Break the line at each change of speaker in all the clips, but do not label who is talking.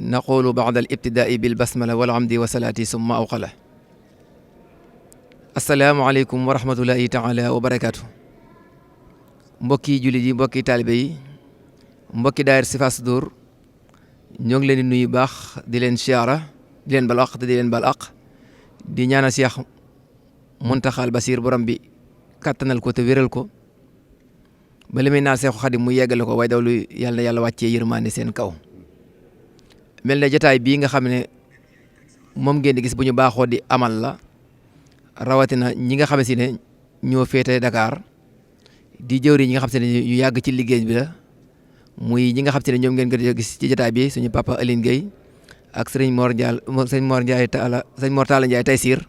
naqulu ba'da al-ibtidaai bil basmala wal hamdi wa salaati summa awqala. assalaamu aleykum wa rahmatullahi taala wa barakaatu. mbokki jullit yi, mbokki taalibe yi, mbokki daayira Sifaa Sudur, ñoo ngi leen di nuyu baax di leen siyaara di leen bal aq te di leen bal aq di ñaanal Cheikh Muntaxal Basiir borom bi kattanal ko te wéral ko ba li muy naan Seexu Xadim mu yeggale ko waaye daw lu yàlla na yàlla wàccee yërmande seen kaw. mel ne jotaay bii nga xam ne moom ngeen di gis bu ñu baaxoo di amal la, rawatina ñi nga xam si ne ñoo féete Dakar di jëwri ñi nga xam se ne ñu yàgg ci liggéey bi la, muy ñi nga xam se ne ñoom ngeen gën a gis ci jotaay bi suñu papa Aline Gueye ak sëriñ Mor Ndiaye Talla Ndiaye Taysir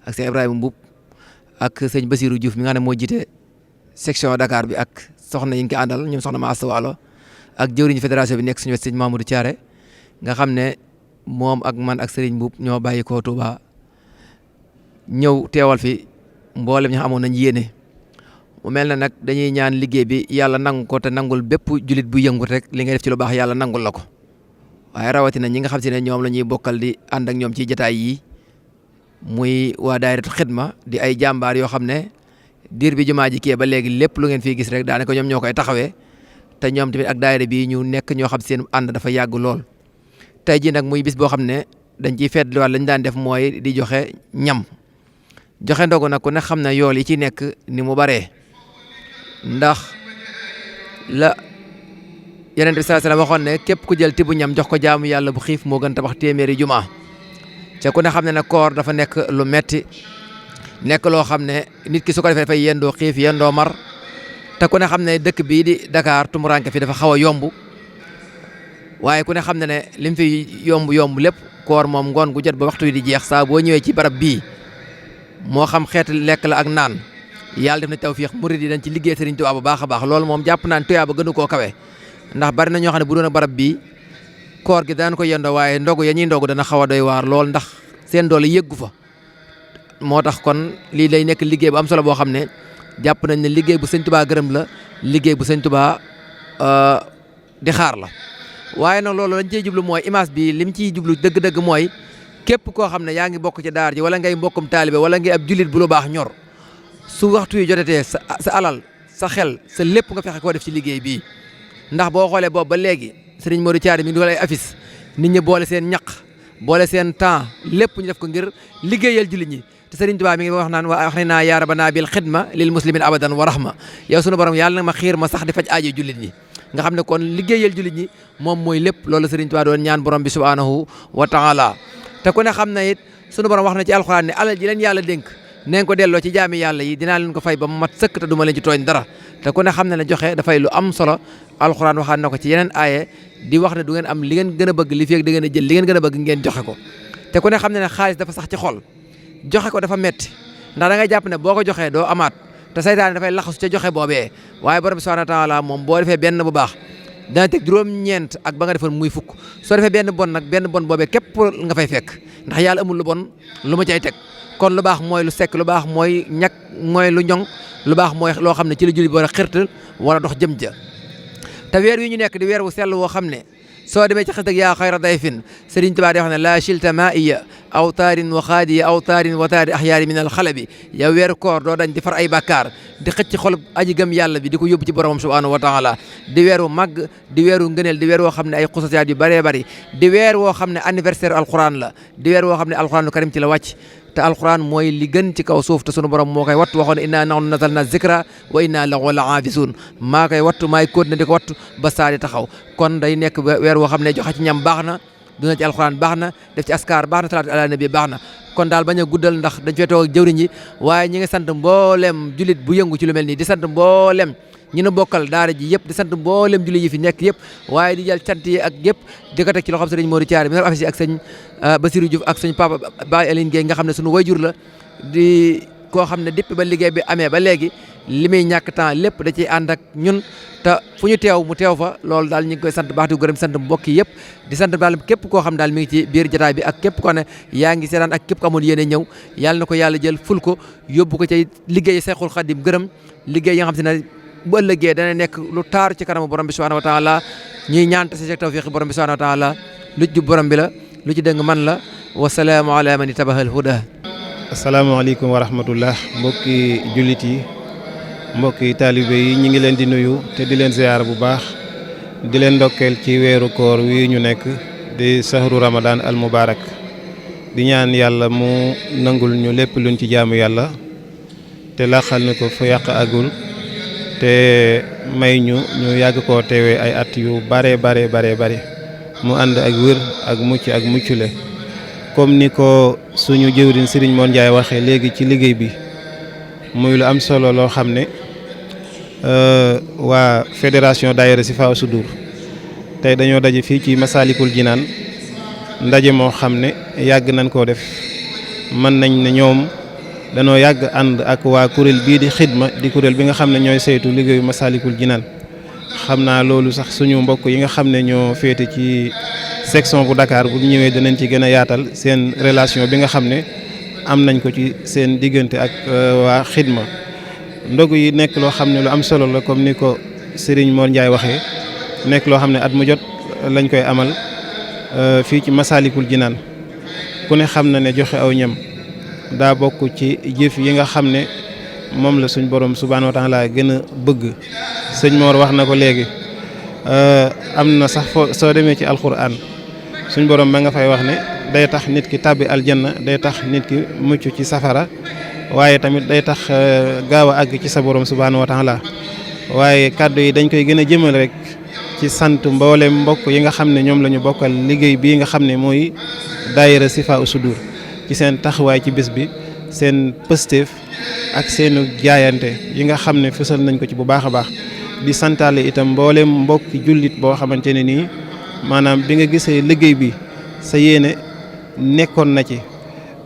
ak sëñ Ibrahima Mbuub ak sëñ Basirou Diouf mi nga xam ne moo jiite section Dakar bi ak soxna yi ñu ko àndal ñoom soxna ma Asta Waalo ak jëwriñu fédération bi nekk suñu wet sëñ Mamadou Thiaré nga xam ne moom ak man ak sëriñ Mbuub ñoo bàyyi ko Touba ñëw teewal fi mboolem ñi amoon nañ yéene. mu mel na nag dañuy ñaan liggéey bi yàlla nangu ko te nangul bépp julit bu yëngu rek li ngay def ci lu baax yàlla nangul la ko, waaye rawatina ñi nga xam si ne ñoom la ñuy bokkal di ànd ak ñoom ci jotaay yi muy waa daayiratu xidma di ay jàmbaar yoo xam ne diir bi jumaa ji kii ba léegi lépp lu ngeen fiy gis rek daanaka ñoom ñoo koy taxawee te ñoom tamit ak daayira bi ñu nekk ñoo xam seen ànd dafa yàgg lool. tey jii nag muy bis boo xam ne dañ ciy feetluwaat lañ daan def mooy di joxe ñam joxe ndogu nag ku ne xam ne yool yi ci nekk ni mu baree. ndax la Yonent bi sallallahu alayhi wasallam waxoon ne képp ku jël tibu ñam jox ko jaamu yàlla bu xiif moo gën tabax téeméeri jumaa te ku ne xam ne ne koor dafa nekk lu metti nekk loo xam ne nit ki su ko defee dafay yendoo xiif yendoo mar te ku ne xam ne dëkk bii di Dakar tumuranke fi dafa xaw a yomb waaye ku ne xam ne ne lim fi yomb lépp koor moom ngoon gu jot ba waxtu wi di jeex saa boo ñëwee ci barab bii moo xam xeetu lekk la ak naan yàlla def na tawfiix murid yi dañ ci liggéey Sëriñ Tuubaa bu baax a baax loolu moom jàpp naa ne tuyaa ba gënu koo kawe ndax bari na ñoo xam ne bu doon barab bii koor gi daan ko yendoo waaye ndogu ya ñuy ndogu dana xaw a doy waar lool ndax seen doole yëggu fa. moo tax kon lii day nekk liggéey bu am solo boo xam ne jàpp nañ ne liggéey bu Sëñ Tuubaa gërëm la, liggéey bu Sëñ Tuubaa di xaar la. waaye nag loolu lañ cey jublu mooy image bi lim ciy jublu dëgg-dëgg mooy képp koo xam ne yaa ngi bokk ci daar ji wala ngay mbokkum taalibe wala ngay ab jullit bu lu baax ñor su waxtu yi jotatee sa alal sa xel sa lépp nga fexe koo def ci liggéey bii. ndax boo xoolee boobu ba léegi sëriñ Modou Thiaré mi ngi dugal ay affiche nit ñi boole seen ñaq boole seen temps lépp ñu def ko ngir liggéeyal jullit ñi te sëriñ Tuubaa mi ngi wax naan wax naa yaa rabbana bil xidma lil muslimin abadan wa rahma yow sunu borom yàlla nag ma xiir ma sax di faj aajo jullit ñi nga xam ne kon liggéeyal jullit ñi moom mooy lépp loolu sëriñ Tuubaa doon ñaan borom bi subhanahu wa taala te ku ne xam na it sunu borom wax na ci alxuraan ne alal ji leen yàlla dénk neen ko delloo ci jaami yàlla yi dinaa leen ko fay ba mu mat sëkk te duma leen ci tooñ dara te ku ne xam ne ne joxe dafay lu am solo alxuraan waxaat na ko ci yeneen aaye di wax ne du ngeen am li ngeen gën a bëgg li fi da ngeen a jël li ngeen gën a bëgg ngeen joxe ko te ku ne xam ne ne xaalis dafa sax ci xol joxe ko dafa metti ndax da ngay jàpp ne boo ko joxee doo amaat te saytaane dafay laxasu ca joxe boobee waaye borom subhanahu wa taala moom boo defee benn bu baax dana teg juróom-ñeent ak ba nga defoon muy fukk soo defee benn bon nag benn bon boobee képp nga fay fekk ndax yàlla amul lu bon lu ma cay teg kon lu baax mooy lu sekk lu baax mooy ñàkk mooy lu ñoŋ lu baax mooy loo xam ne ci la julli bi war a xirtal wala dox jëm ja te weer wi ñu nekk di weer wu sell woo xam ne soo demee ci xës ak yaa xayra dayfin Sëriñ Tuubaa di wax ne la shilta ma'iya aw taarin wa xaadiya aw taarin wa taari axyaari min al xalabi yow weeru koor doo dañ di far ay bàkkaar di xëcc xol aji gëm yàlla bi di ko yóbbu ci boromam subhanahu wa taala di weer wu màgg di weer wu ngëneel di weer woo xam ne ay xususiyaat yu bëree bëri di weer woo xam ne anniversaire alquran la di weer woo xam ne alquranul karim ci la wàcc te alquran mooy li gën ci kaw suuf te sunu borom moo koy wattu waxoon inna nahnu nazzalna zikra wa inna lahu lahaafizuun maa koy wattu maay continuer di ko wattu ba saa di taxaw kon day nekk weer woo xam ne joxe ci ñam baax na duna ci alquran baax na def ci askar baax na salaatu ala nabi baax na kon daal bañ a guddal ndax dañ fee toog ak jëwriñ yi waaye ñi ngi sant mboolem julit bu yëngu ci lu mel nii di sant mboolem ñi nu bokkal daara ji yëpp di sant mboolem jullit yi fi nekk yëpp waaye di jël cant yi ak yëpp di ko teg ci loxoom sëriñ Modou Thiaré mi nga affiche ak sëñ Basirou Diouf ak sëñ papa Baye Aline Gueye nga xam ne suñu wayjur la di koo xam ne depuis ba liggéey bi amee ba léegi li muy ñàkk temps lépp da ciy ànd ak ñun te fu ñu teew mu teew fa loolu daal ñu ngi koy sant baax di gërëm sant mbokk yi yëpp di sant daal képp koo xam daal mi ngi ci biir jotaay bi ak képp koo ne yaa ngi seetaan ak képp ko amoon yéene ñëw yàlla na ko yàlla jël ful ko yóbbu ko ci liggéey Seexul Xadim gërëm liggéey yi nga xam ne bu ëllëgee dana nekk lu taar ci kanamu borom bi subhanahu wa taala ñuy ñaan te si tawfiq borom bi subhanahu wa taala lu ci borom bi la lu ci dëng man la wasalaamu ala man itabahal huda.
asalaamaaleykum wa rahmatullah mbokki jullit yi mbokki taalibe yi ñi ngi leen di nuyu te di leen ziyaar bu baax di leen ndokkeel ci weeru koor wi ñu nekk di sahru ramadan al mubarak di ñaan yàlla mu nangul ñu lépp luñ ci jaamu yàlla te laqal ni ko fu yàq agul te may ñu yàgg koo teewee ay at yu bare mu ànd ak wér ak muccule comme ni ko suñu jëwriñ Serigne Mor Ndiaye waxee léegi ci liggéey bi muy lu am solo loo xam ne waa fédération daayira Sifaa Sudur tey dañoo daje fii ci Masaalikul Jinaan ndaje moo xam ne yàgg nañ koo def mën nañ ne ñoom danoo yàgg ànd ak waa kuréel bii di xidma di kuréel bi nga xam ne ñooy saytu liggéeyu Masaalikul Jinaan xam naa loolu sax suñu mbokk yi nga xam ne ñoo féete ci section bu Dakar bu ñëwee danañ ci gën a yaatal seen relation bi nga xam ne am nañ ko ci seen diggante ak waa xidma ndogu yi nekk loo xam ne lu am solo la comme ni ko Serigne Mor Ndiaye waxee nekk loo xam ne at mu jot lañ koy amal fii ci Masaalikul Jinaan ku ne xam na ne joxe aw ñam daa bokk ci jëf yi nga xam ne moom la suñ borom subhaanahu wa taala gën a bëgg sëñ Mor wax na ko léegi am na sax soo demee ci alquran suñ borom ma nga fay wax ne day tax nit ki tàbbi aljanna day tax nit ki mucc ci safara waaye tamit day tax gaaw a àgg ci sa borom subhaanahu wa taala waaye kàddu yi dañ koy gën a jëmal rek ci sant mboolem mbokk yi nga xam ne ñoom la ñu bokkal liggéey bii nga xam ne mooy daayira Sifaa Sudur ci seen taxawaay ci bés bi seen pësteef ak seenu jaayante yi nga xam ne fësal nañ ko ci bu baax a baax di santaale itam mboolem mbokki jullit boo xamante ne nii maanaam bi nga gisee liggéey bi sa yéene nekkoon na ci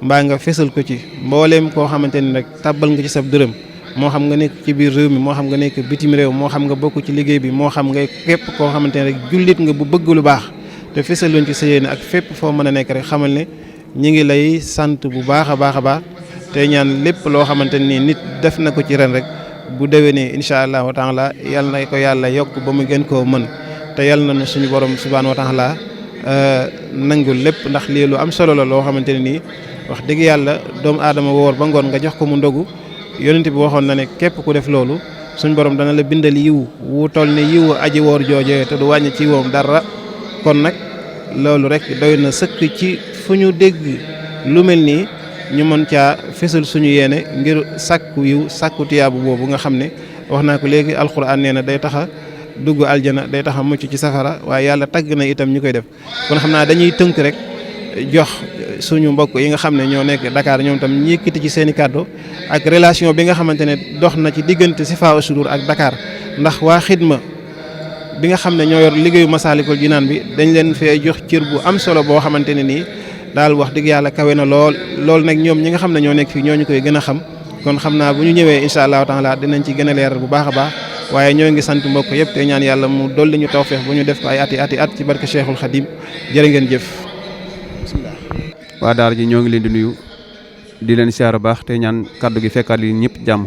mbaa nga fësal ko ci mboolem koo xamante ni rek tàbbal nga ci sab dërëm moo xam nga nekk ci biir réew mi moo xam nga nekk bitim réew moo xam nga bokk ci liggéey bi moo xam nga képp koo xamante ne rek jullit nga bu bëgg lu baax te fësaloon ci sa yéene ak fépp foo mën a nekk rek xamal ne ñi ngi lay sant bu baax a baax te ñaan lépp loo xamante ni nit def na ko ci ren rek bu déwénee incha allahu taala yal na ko yàlla yokk ba mu gën koo mën te yal na suñu borom subhaanahu wa taala nangul lépp ndax lii lu am solo la loo xamante ne nii wax dëgg yàlla doomu aadama woor ba ngoon nga jox ko mu ndogu yonent bi waxoon na ne képp ku def loolu suñu borom dana la bindal yiw wu toll ne yiwu aji woor joojee te du wàññi ci woom dara kon nag loolu rek doy na sëkk ci fu ñu dégg lu mel nii ñu mën caa fésal suñu yéene ngir sàkku yiw sàkku tiyaabu boobu nga xam ne wax naa ko léegi alxuraan nee na day taxa dugg aljana day taxa mucc ci safara waaye yàlla tagg na itam ñu koy def kon xam naa dañuy tënk rek jox suñu mbokk yi nga xam ne ñoo nekk Dakar ñoom tam ñi yëkkati ci seen i kàddu ak relation bi nga xamante ne dox na ci diggante Sifaa Sudur ak Dakar ndax waa xidma bi nga xam ne ñoo yor liggéeyu Masaalikul Jinaan bi dañ leen fee jox cër bu am solo boo xamante ne nii daal wax dëgg yàlla kawe na lool nag ñoom ñi nga xam ne ñoo nekk fii ñoo ñu koy gën a xam kon xam naa bu ñu ñëwee incha allahu taala dinañ ci gën a leeral bu baax a baax waaye ñoo ngi sant mbokk yëpp te ñaan yàlla mu dolli ñu tawfeex bu ñu def ko ay ati at ci barke Cheikhul Khadim jërë ngeen jëf bismillah.
waa daara ji ñoo ngi leen di nuyu di leen siyaar baax te ñaan kaddu gi fekkaat li ñëpp jàmm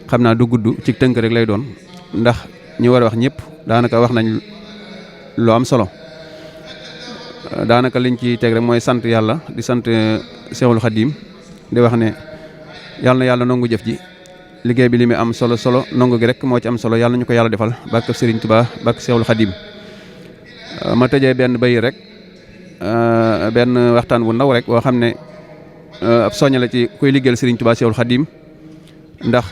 xam naa du gudd ci tënk rek lay doon ndax ñi war a wax ñëpp daanaka wax nañ lu am solo daanaka liñ ci teg rek mooy sant yàlla di sant Cheikhul Khadim di wax ne yàlla na yàlla nangu jëf ji liggéey bi li muy am solo nangu gi rek moo ci am solo yàlla ñu ko yàlla defal barke Serigne Touba barke Cheikhul Khadim ma tëjee benn bay rek benn waxtaan bu ndaw rek boo xam ne ab soñña la ci kuy liggéeyal Serigne Touba Cheikhul Khadim ndax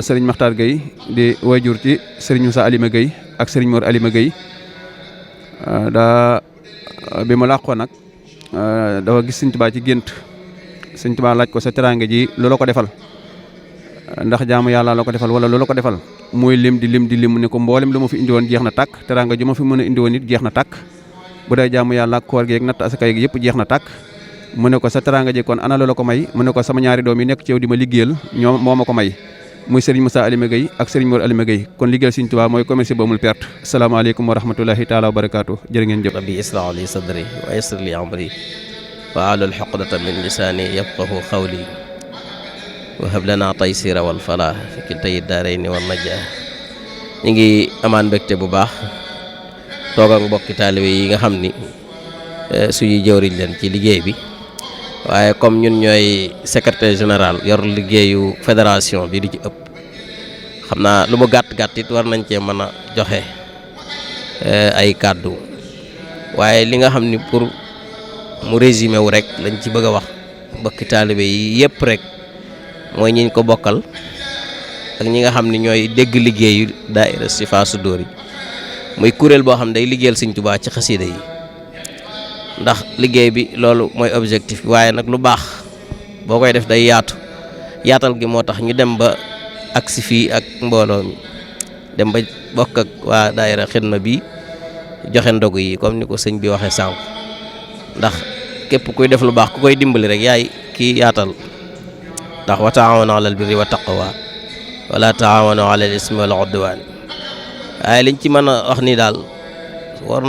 Serigne Makhtar Gueye di wayjur ci Serigne Moussa Alima Gueye ak Serigne Mor Alima Gueye daa bi mu làqoo nag dafa gis Serigne Touba ci gént Serigne Touba laaj ko sa teraanga ji loolu ko defal ndax jaamu yàlla la ko defal wala loolu ko defal muy lim di lim ne ko mboolem lu ma fi indi woon jeex na tàkk teraanga ju ma fi mën a indi woon it jeex na tàkk bu dee jaamu yàlla ak koor gi ak natt asaka gi yëpp jeex na tàkk mu ne ko sa teraanga ji kon ana loola ko may mu ne ko sama ñaari doom yi nekk ci yow di ma liggéeyal ñoom moo ma ko may muy Serigne Moussa Alima Gueye ak Serigne Mor Alima Gueye kon liggéeyal Serigne Touba mooy commerce ba amul perte asalaamaaleykum wa rahmatullahi taala wa barakaatu jërë ngeen jëf
rabbi ishrah li sadri wa yassir li amri wa ahlul uqdatan min lisani yafqahu qawli wa hab lana taysira wal falah fi kiltayi daarayni wan najah ñi ngi amaan mbégte bu baax toog ak mbokki taalibe yi nga xam ni suñuy jëwriñ leen ci liggéey bi waaye comme ñun ñooy secrétaire général yor liggéeyu fédération bi di ci ëpp xam naa lu mu gàtt it war nañ cee mën a joxe ay kàddu waaye li nga xam ni pour mu résumé wu rek lañ ci bëgg a wax mbokki taalibe yi yëpp rek mooy ñiñ ko bokkal ak ñi nga xam ni ñooy dégg liggéeyu daayira Chifa Soudour yi muy kuréel boo xam ne day liggéeyal Sëñ Tuubaa ci xasida yi ndax liggéey bi loolu mooy objectif bi waaye nag lu baax boo koy def day yaatal gi moo tax ñu dem ba agsi fii ak mbooloo mi dem ba bokk ak waa daayira xidma bi joxe ndogu yi comme ni ko sëñ bi waxee sànq ndax képp kuy def lu baax ku koy dimbali rek yaay kii yaatal ndax wa taawanu alal birri wa taqwa wala taawanu alal ismi wal udwan waaye liñ ci mën a wax ni daal war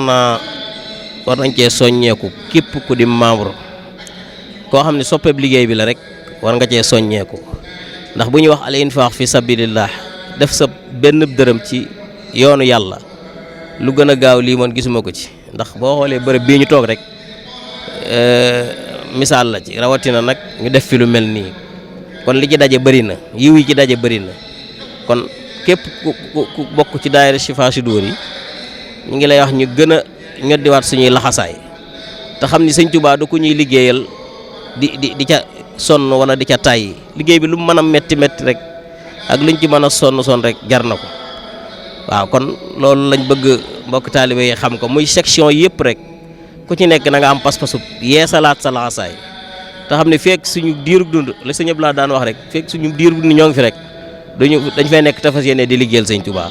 nañ cee soññeeku képp ku di membre koo xam ne soppeeb liggéey bi la rek war nga cee soññeeku ndax bu ñuy wax al infaq fi sabilillah def sa benn dërëm ci yoonu yàlla lu gën a gaaw lii man gisuma ko ci ndax boo xoolee bërëb bii ñu toog rek misaal la ci rawatina nag ñu def fi lu mel nii kon li ci daje bëri na yiw yi ci daje bëri na kon képp ku bokk ci daayira Chifa Soudour yi ñu ngi lay wax ñu gën a ñoddiwaat suñuy laxasaay te xam ni Sëñ Tuubaa du ko ñuy liggéeyal di ca sonn wala di ca tàyyi liggéey bi lu mu mën a metti rek ak luñ ci mën a sonn rek jar na ko waaw kon loolu lañ bëgg mbokk taalibe yi xam ko muy section yëpp rek ku ci nekk na nga am pas-pasu yeesalaat sa laxasaay te xam ne fekk suñu diirug dund la sëñ Abdoulaye daan wax rek fekk suñu diirug dund ñoo ngi fi rek dañ fay nekk te fas yéene di liggéeyal Sëñ Tuubaa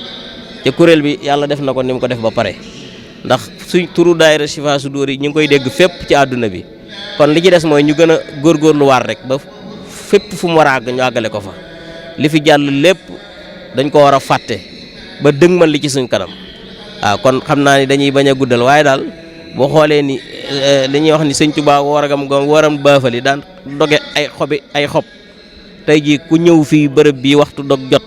te kuréel bi yàlla def na ko ni mu ko def ba pare ndax suñ turu daayira Chifa Soudour yi ñu ngi koy dégg fépp ci àdduna bi kon li ci des mooy ñu gën a góorgóorlu waar rek ba fépp fu mu war a àgg ñu àggale ko fa li fi jàll lépp dañ ko war a fàtte ba dëgmal li ci suñ kanam waaw kon xam naa ni dañuy bañ a guddal waaye daal boo xoolee ni li ñuy wax ni Sëñ Tuubaa waram baafali daan doge ay xob tey jii ku ñëw fii bërëb bii waxtu dog jot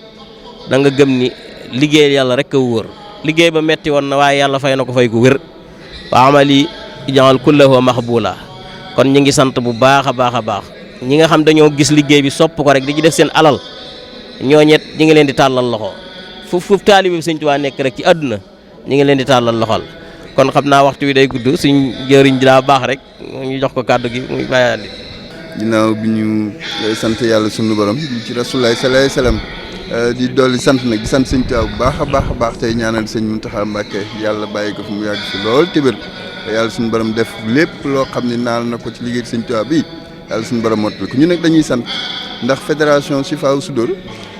da nga gëm ni liggéey yàlla rek a wóor liggéey ba metti woon na waaye yàlla fay na ko fay ku wér wa amali ij'al kullahu maqbula kon ñu ngi sant bu baax a baax ñi nga xam dañoo gis liggéey bi sopp ko rek di ci def seen alal ñooñet ñi ngi leen di tàllal loxo fu taalibe bi Sëñ Tuubaa nekk rek ci àdduna ñi ngi leen di tàllal loxol kon xam naa waxtu wi day gudd suñ jëriñ daa baax rek ñu jox ko kàddu gi muy bàyyi.
ginnaaw bi ñu sant yàlla sunu borom di ci Rasulullaah sallallaahu alayhi wa sallam di dolli sant nag di sant Sëñ Tuubaa bu baax a baax tey ñaanal Sëñ Muntaxa Mbàkke yàlla bàyyi ko fi mu yàgg fi lool te wér yàlla suñu borom def lépp loo xam ne naal na ko ci liggéey Sëñ Tuubaa bi yàlla suñu borom mottali ko ñu nag dañuy sant ndax fédération Chifa Soudour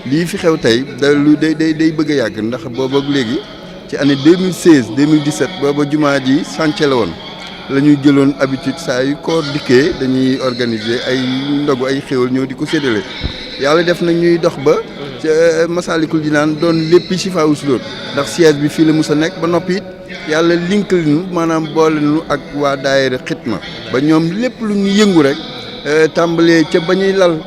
lii fi xew tey day bëgg a yàgg ndax booba léegi ci année 2016 2017 booba jumaa ji chantier la woon la ñuy jëloon habitude saa yu koor dikkee dañuy organiser ay ndogu ay xéwal ñëw di ko séddale yàlla def na ñuy dox ba ca Masaalikul Jinaan doon léppi Chifa Soudour ndax siège bi fii la mus a nekk ba noppi it yàlla linkal ñu maanaam boole ñu ak waa daayira xitma ba ñoom lépp lu ñu yëngu rek tàmbalee ca ba ñuy lal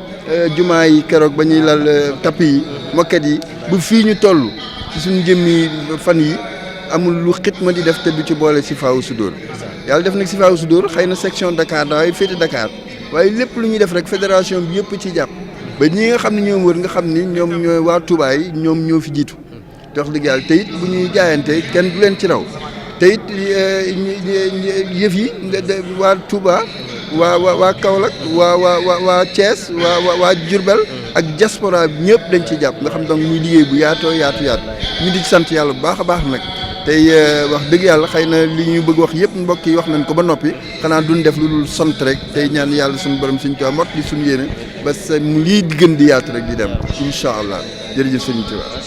jumaa yi keroog ba ñuy lal tapis yi moquette yi bu fii ñu toll ci suñu jëmmi fan yi amul lu xitma di def te du ci boole Chifa Soudour yàlla def nag Chifa Soudour xëy na section Dakar daway féete Dakar waaye lépp lu ñuy def rek fédération bi yëpp ci jàpp ba ñi nga xam ne ñoom wër nga xam ni ñoom ñooy waa Touba yi ñoom ñoo fi jiitu te wax dëgg yàlla te it bu ñuy jaayante kenn du leen ci raw te it yëf yi waa Touba waa Kaolack waa Thiès waa Diourbel ak diaspora bi ñëpp dañ ciy jàpp nga xam donc muy liggéey bu yaatu ñu di ci sant yàlla bu baax a baax nag tey wax dëgg yàlla xëy na li ñu bëgg wax yëpp mbokk yi wax nañ ko ba noppi xanaa duñ def lu dul sant rek tey ñaan yàlla suñu borom Sëñ Tuubaa mot li suñu yéene ba sa lii di gën di yaatu rek di dem incha allah jërëjëf Sëñ Tuubaa